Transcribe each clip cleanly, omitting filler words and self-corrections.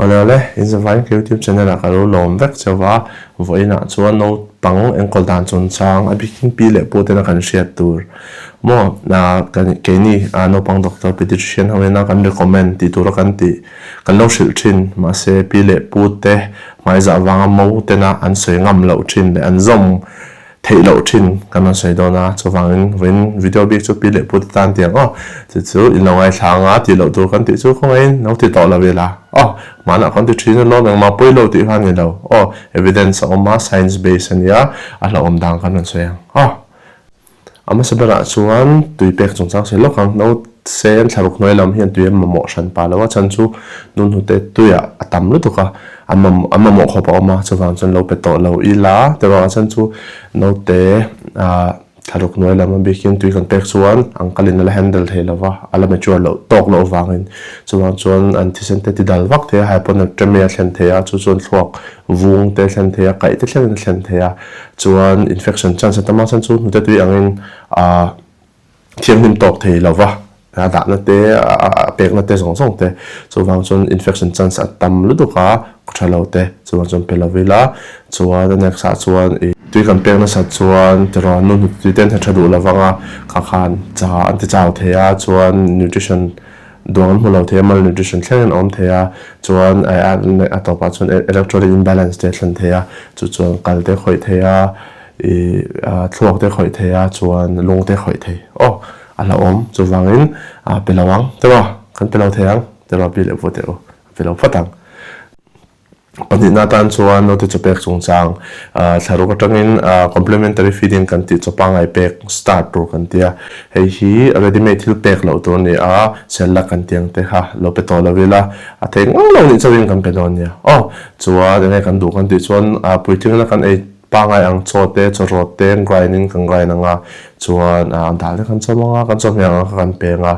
Awle awle, in zavaiin ka youtube channel ah ka lo lawm vek cheu va, vawiinah chuan naupang enkawl dan chungchang a bikin pi leh pu tena kan hriat tur maw kan keini naupang doctor pediatrician ho ina kan recommend tih tura kan tih kan lo hrilh thin mahse pi leh pu te hmaizah vanga mo tena an sawi ngam loh thin leh an zawm theih loh thin kan rawn sawi dawn a, chuvangin vawiin video bik chu pi leh pu te tan tiang aw chu chu in lo ngaithla anga tih loh tur kan tih chu khawngaihin lo ti tawh lo ila aw hmanah kan ti thin alawm engmah pawi lo tih kha a ni lo aw evidence a awm a science base a nia a hlauhawm dan kan rawn sawi ang aw a hmasa berah chuan tui pek chungchang sawi lawk ang no sen thlaruk hnuai lam hian tui an mamawh hran pah lo a chhan chu nunhnute tuiah a tam lutuk a. An an mamawh khawp a awm a, chuvang chuan lo pe tawh lo ila ti ruangah chuan chu naute ah thlaruk hnuai lam a bikin tui kan pek chuan an kalin a la handle thei lo va, a la mature loh tawk loh avangin chuvang chuan an thisen te ti dal vak thei a, hyponatremia a thlen thei a, chu chuan thluak vung te a thlen thei a, kaih te thlengin a thlen thei a, chuan infection chance a tam a, chuan chu hnute tui angin ah thianghlim tawk thei lo va, a dahna te, a pekna te zawng zawng te, chuvang chuan infection chance a tam lutuk a, khaw tha lo te chuvang chuan pe lo ila, chuan a next ah chuan ih tui kan pek nasat chuan tiraw nu hnute tui te an tha duh lo vang a, kha khan cha an ti chau thei a, chuan nutrition duang an hmu lo thei a, malnutrition thleng an awm thei a, chuan a tawpah chuan electrolyte imbalance te a thlen thei a, chu chuan kal te khawih thei a. I thluak te khawih thei a chuan lung te khawih thei aw a la awm chuvangin a pe lo ang tiraw kan pe lo thei ang tiraw pi leh vute u a pe lo phawt ang. Pahnihna atan chuan naute chaw pek chungchang thlaruk atangin complementary feeding kan tih chaw pangngai pek start tur kan tia hei hi ready made thil pek loh tur a ni a Cerelac kan tih ang te kha lo pe tawh lo ila a thei ngang lo nih chauhin kan pe dawn nia aw chuan enge kan duh kan tih chuan puitling kan ei Pangai ang chaw te, chaw rawt te an grind in kan grind ang a, chuan a dal te kan chawm ang a, kan chawhmeh ang kha kan peng a,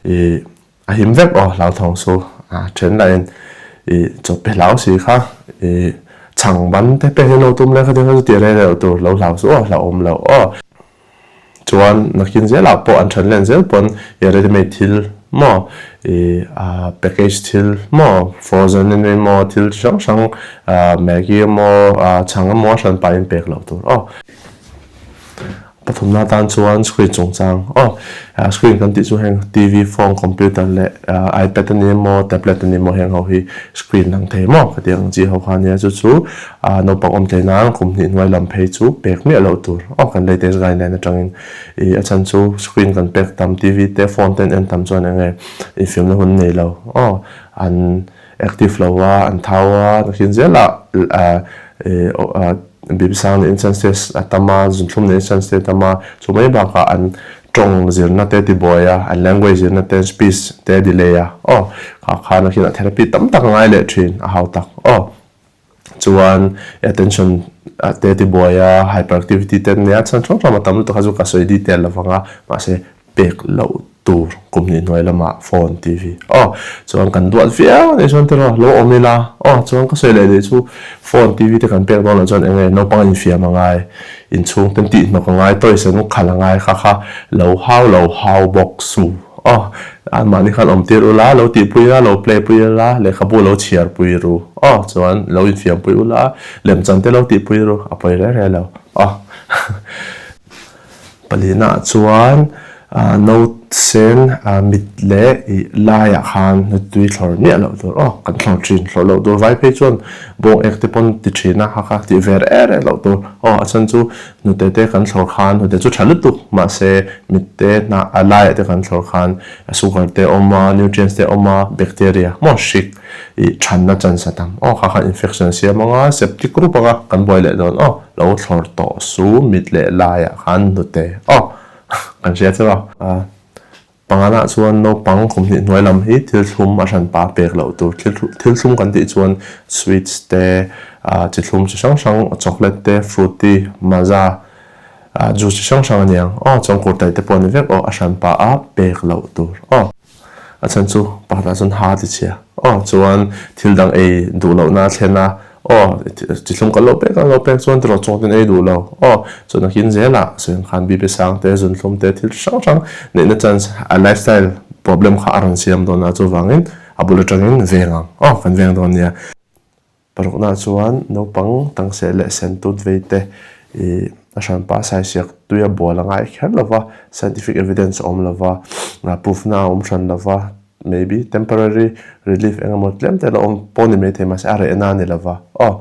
ih a him vek aw hlauthawng chu a then lah in ih chaw pe hlau si kha ih chhang ban te pek hi lo tum leh khatiang kha chu tih rei reuh tur lo hlau chu aw hlauhawm loh aw. Chuan nakin zelah pawh an then len zel pawn i ready made thil maw i package thil maw frozen in emaw thil chi hrang hrang maggi emaw chhang emaw a hran pahin pek loh tur aw. Pathumna atan chuan screen chungchang aw screen kan tih chu heng TV, phone, computer leh ipad a ni emaw tablet a ni emaw heng ho hi screen lang thei maw khatiang ang chi ho kha ania chu chu Naupang awm thei nan kum hnih hnuai lam phei chu pek miah loh tur aw kan latest guideline atangin ih a chhan chu screen kan pek tam TV te phone te an en tam chuan enge infiamna hun nei lo aw an active lo a an thau a nakin zelah ih bibisang nih chances a tam a zunthlum nih chance te a tam a chu mai bakah an tawng zirna te tibuai a an language zirna te speech te delay a aw kha khan a khinah therapy tam tak a ngai leh thin a hau tak aw. Chuan attention te tibuai a, hyperactivity te an nia, chhan hrang hrang a tam lutuk a chu ka sawi detail lo vang a, mahse pek loh tur kum hnih hnuai lamah phone TV aw chuan kan duat viau a nih chuan tiraw lo awm ila aw chuan ka sawi leh nih chu phone TV te kan pek dawn loh chuan eng nge naupang infiam a ngai inchhung ten tihhnawk a ngai toys an khalh a ngai kha kha lo hau lo hau bawk su. Aw, anmahni khan awm tir ula, lo tihpui ila, lo play pui ila, lehkhabu lo chhiar pui ru. Aw, chuan lo infiam pui ula, lemchan te lo tihpui ru, a pawi reng reng lo. Aw, palina chuan note sen mit leh ih laiah khan tui thlawr miah loh tur. Aw, kan thlawr thin, thlawr loh tur vai phei chuan bawng ek te pawn ti thin a, haka tih ve reng reng loh tur. Aw, a chhan chu Hnute te kan thlawr khan hnute chu tha lutuk mahse mit te hnah a laiah te kan thlawr khan sugar te awm a, nutrients te awm a, bacteria maw hrik ih thanna chance a tam aw kha khan infection a siam ang a, septic rup ang a kan buai leh dawn aw lo thlawr tawh su mit leh laiah khan hnute aw kan hria chu a. Panganah chuan naupang kum hnih hnuai lam hi thil thlum a hran pa pek loh tur. Thil thlum kan tih chuan sweets te, chi thlum chi hrang hrang, chocolate te, fruity, maza, juice chi hrang hrang a niang. Aw, chuan kurtai te pawh a ni vek aw, a hran pa a pek loh tur. Aw, a chhan chu pakhatah chuan ha ti chhia. Aw, chuan thil dang ei duh lohna a thlen a, Aw, chi thlum kan lo pek ang lo pek chuan tiraw chawngtin ei duh lo. Aw, chuan a kin zelah sawiang khan bibi sang te, zun thlum te, thil hrang hrang neihna chance a lifestyle problem kha a rawn siam dawn a, chuvangin a bul atangin veng ang aw kan veng dawn nia. Paruknaah chuan naupang tangseh leh sentut vei te ih a hranpa saisiak tuia bual a ngai kher lo va, scientific evidence a awm lo va, proof na a awm hran lo va, maybe temporary relief eng emaw tlem te la awm pawh ni maithei mahse a rehna a ni lo va aw.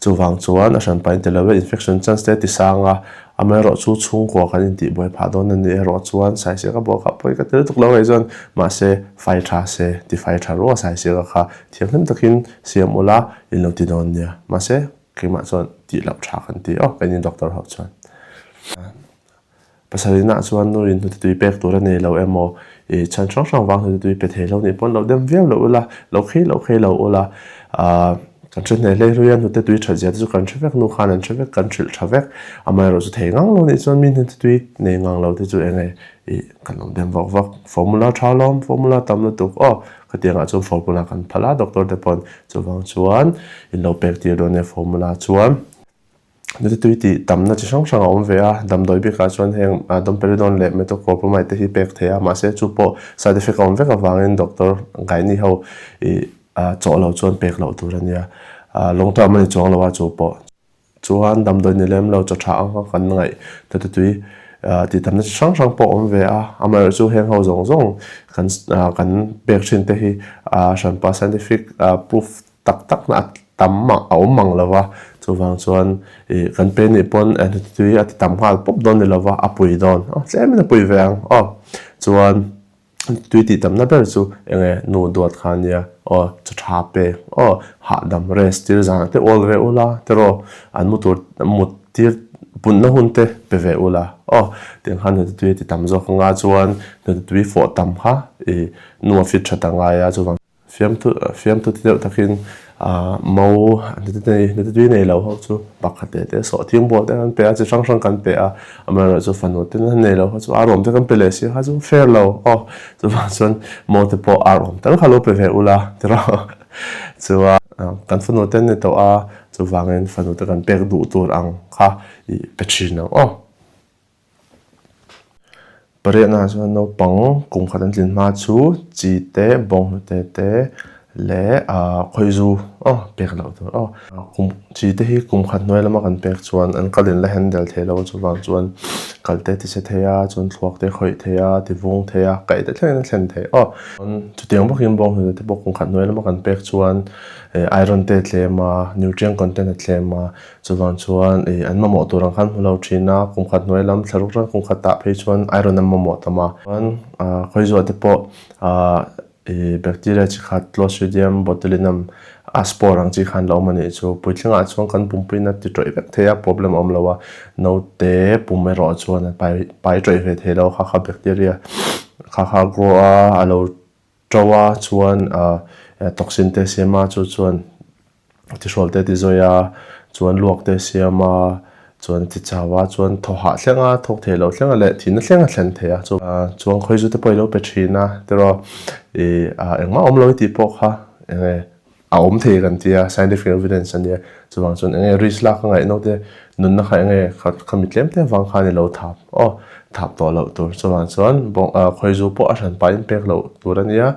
Chuvang chuan a hranpa in tel lo e infection chance te a ti sang a, amaherawhchu chhungkua kan intihbuai phah dawn a nih erawh chuan saisiak a bual kha pawi ka ti lutuk lo ngei chuan mahse fai tha se ti fai tha ruah saisiak a kha Thianghlim takin siam ula in lo ti dawn nia. Mahse, keimah chuan tih loh tha kan ti aw, keini doctor ho chuan. Pasal inah chuan nu in hnute tui pek tur a nei lo emaw, i chhan hrang hrang vang hnute tui pe thei lo nih pawn lo dem viau lo ula, lo khei lo khei lo ula. Ahh kan hre hneh hlei hlui a, hnute tui that zia te chu kan hre vek, nu khan an hre vek, kan hrilh tha vek. Amaherawh chu thei ngang lo nih chuan mi hnute tui nei ngang lo te chu eng nge Ih, kan awm dem vak vak. Formula tha lawm, formula tam lutuk aw. Khatiangah chuan formula kan phal a, doctor te pawn chuvang chuan in lo pek tir dawn e formula chuan. Nute tui tih tamna chi hrang hrang a awm ve a, damdawi bikah chuan heng domperidone leh metoclopramide te hi pek thei a, mahse chu pawh side effect a awm vek avangin doctor ngaihni ho ih chawh lo chuan pek loh tur a nia. Long term a ni chuang lo a chu pawh. Chuan damdawi ni lem lo chaw tha ang kha kan ngaih ta te tui tih tamna chi hrang hrang pawh a awm ve a, amaherawhchu chu heng ho zawng zawng kan kan pek thin te hi hranpa scientific proof tak tak na a tam a awm mang lo va, chuvang chuan ih kan pe nih pawn tui a ti tam nghal pawp dawn ni lo va a pui dawn tlemin a pui ve ang aw chuan. Tui tih tamna ber chu eng nge nu duat kha nia aw chaw tha pek aw hahdam rest tir zanah te awl ve ula tiraw an mu tur mut tir punna hun te pe ve ula aw tiang khan hnute tui a ti tam zawk anga chuan hnute tui fawh tam kha ih nu a fit that a ngai a chuvang Fiamthu fiamthu ti deuh takin ah mo hnute tui nei lo ho chu pakhat leh te sawhthing bual te kan pe a chi hrang hrang kan pe a amaherawhchu chu fanu te na nei lo ho chu ar awm te kan pe leh si kha chu fair lo aw chuvang chuan mo te pawh ar awm tal kha lo pe ve ula tiraw chuan kan fanu te an ni tawh a chuvangin fanu te kan pek duh tur ang kha ih pe thin ang aw. Pariatnaah chuan naupang kum khat an tlin hma chu chi te bawnghnute te leh ah khawizu aw pek loh tur aw kum chi te hi kum khat hnuai lama kan pek chuan an kal in la handle thei lo chuvang chuan kal te ti che thei a chuan thluak te khawih thei a ti vung thei a kaih te thlengin a thlen thei aw chutiang bawkin bawnghnute te pawh kum khat hnuai lama kan pek chuan eh iron te a tlem a nutrient content a tlem a. Chuvang chuan ih an mamawh tur ang khan hmu lo thin a, kum khat hnuai lam thla ruk reng kum khat tah phei chuan iron an mamawh tam a. Chuan ah khawizuah te pawh ah ih bacteria chi khat clostridium botulinum a spore ang chi khan la awm a nih chu. Puitlingah chuan kan pumpuiin a ti tawih vek thei a, problem a awm lo a, naute pum erawh chuan a pai pai tawih ve thei lo a, kha kha bacteria kha kha grow a a lo to a chuan ah toxin te siam a chu chuan Tihrawl te ti zawi a, chuan luak te siam a, chuan ti chau a, chuan thaw hah thleng a, thawk thei lo thleng a leh thihna thleng a thlen thei a, chuan khawizu te pawh i lo pe thin a tiraw ih engmah awm lo i tih pawh kha eng nge a awm thei kan ti a scientific evidence a nia chuvang chuan eng nge risk lak a ngaih naute nunna kha eng nge khami tlem te avang khan i lo thap aw thap tawh loh tur chuvang chuan khawizu pawh a hran pahin pek loh tur a nia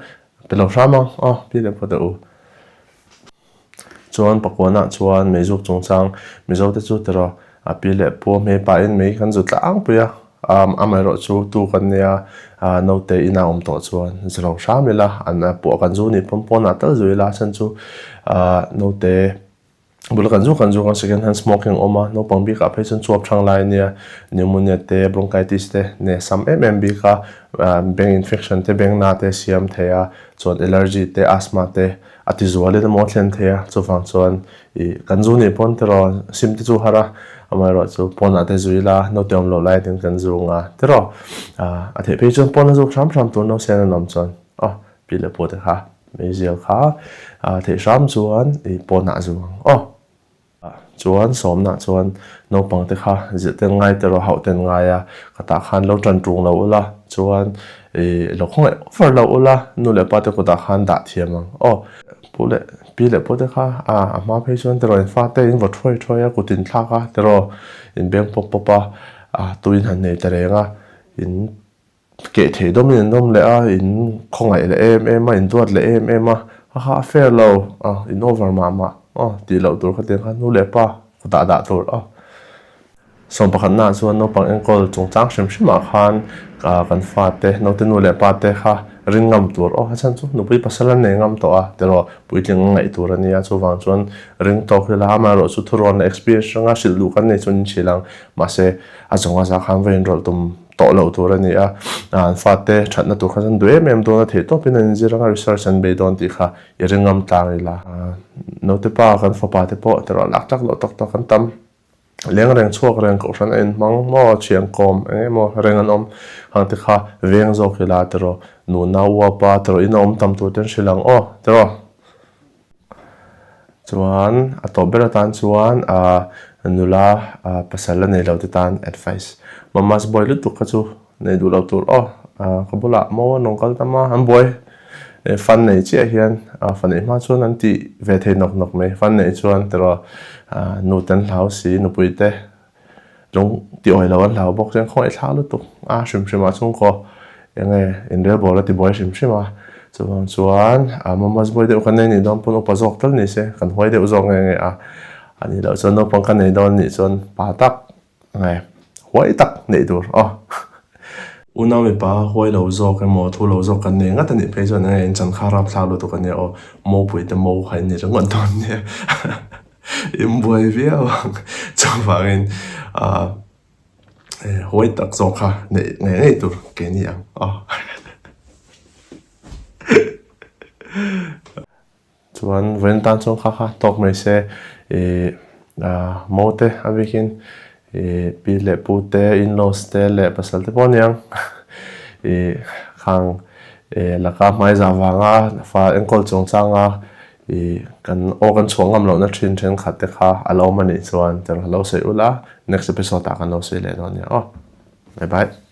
pe lo hram ang aw pi leh pawh teh u. Chuan pakuanah chuan meizuk chungchang Mizote chu tiraw a pi leh pu hmei pahin mei kan zu tlangpui a, amaherawh chu tu kan nia naute ina awm tawh chuan zu lo hram ila an puah kan zu nih pawn pawnah tal zu ila a chhan chu naute bula kan zu kan zu khan second hand smoking a awm a, naupang bikah phei chuan chuap thang lai ania pneumonia te bronchitis te ne sam em em bik a beng infection te beng na te siam thei a chuan allergy te asthma te A ti zualin a maw thlen thei a, chuvang chuan ih kan zu nih pawn tiraw sim te chu har a, amaherawh chu pawnah te zui la, naute awm loh lai ten kan zu nga tiraw a theih phei chuan pawn a zuk hram hram tur nausen an awm chuan aw pi leh pu te kha meizial kha theih hram chuan ih pawnah a zu ang aw. Chuan sawmnah chuan naupang te kha zilh ten ngai te rawh hauh ten ngai a, ka tah khan lo tan tung lo ula, chuan ih lo khawngaih over lo ula, nu leh pa te kutah khan dah thiam ang aw. Pu leh pi leh pu te kha a a hma phei chuan tiraw in fate in vaw thuai thuai a, kut in thlak a tiraw in beng pawp pawp a, a tuin han nei ta reng a, in. Keh thei dawmin an awm leh a, in khawngaih leh em em a, in duat leh em em a, ha ha a fair lo, a in over mah mah aw tih loh tur khatiang khan nu leh pa dah dah tur aw. Sawm pakhatnaah chuan naupang enkawl chungchang hrim hrimah khan kan fate, naute nu leh pate kha ring ngam tur aw, a chhan chu nupui pasal an nei ngam tawh a tiraw puitling a ngaih tur a nia, chuvang chuan ring tawk ila amaherawh chu thurawn leh experience hranga hrilh duh kan nei chuan in hrilh ang, mahse a zawnga za khan va inrawlh tum tawh loh tur a ni a, an fate thatna tur kha chuan duh em em dawn a theih tawpin an inzir anga research an bei dawn tih kha i ring ngam tlang ila. Naute pa kan fapa te pawh tiraw lak tak loh tak tak an tam. Leng reng chhuak reng kohhran a inhmang maw thian kawm eng emaw reng an awm ang te kha veng zawk ila tiraw nuna uapa tiraw in a awm tam tur te an hrilh ang aw tiraw. Chuan a tawp ber atan chuan nula pasal la nei lo te tan advice. Mama's boy lutuk kha chu nei duh lo tur aw. Ka bulah mo an rawn kal tam a, an buai fan nei chiah hian fa neih hma chuan an tih ve thei nawk nawk mai. Fan neih chuan tiraw nu te an hlau si nupui te Lung ti awi lo an hlau bawk chuan khawngaih thlak lutuk a hrim hrim ah chhungkaw enge inrelbawl a ti buai hrim hrim a, chuvang chuan a mama's boy deuh kan nei nih dawn pawn upa zawk tal ni se kan huai deuh zawk nge nge a, a nih loh chuan naupang ka nei dawn nih chuan pa tak nge huai tak neih tur aw. Unau mipa huai lo zawk emaw thu lo zawk kan nei ngat a nih phei chuan enge inchan kha rapthlak lutuk a nia aw, mopui te mo kha in ni ringawt dawn nia. In buai viau ang chuvangin ah huai tak zawk kha neih ngei ngei tur ke ni ang aw. Chuan vawiin tan chuan kha kha tawk mai se ih ah mo te a bikin ih pi leh pu te in-laws te leh pasal te pawh a ni ang ih khang ih laka hmaizah vanga fa enkawl chungchanga I kan aw kan chhuah ngam lohna thin thenkhat te kha a lo awm a nih chuan tel lo sawi ula next episode ah kan lo sawi leh dawn nia aw. Bye bye.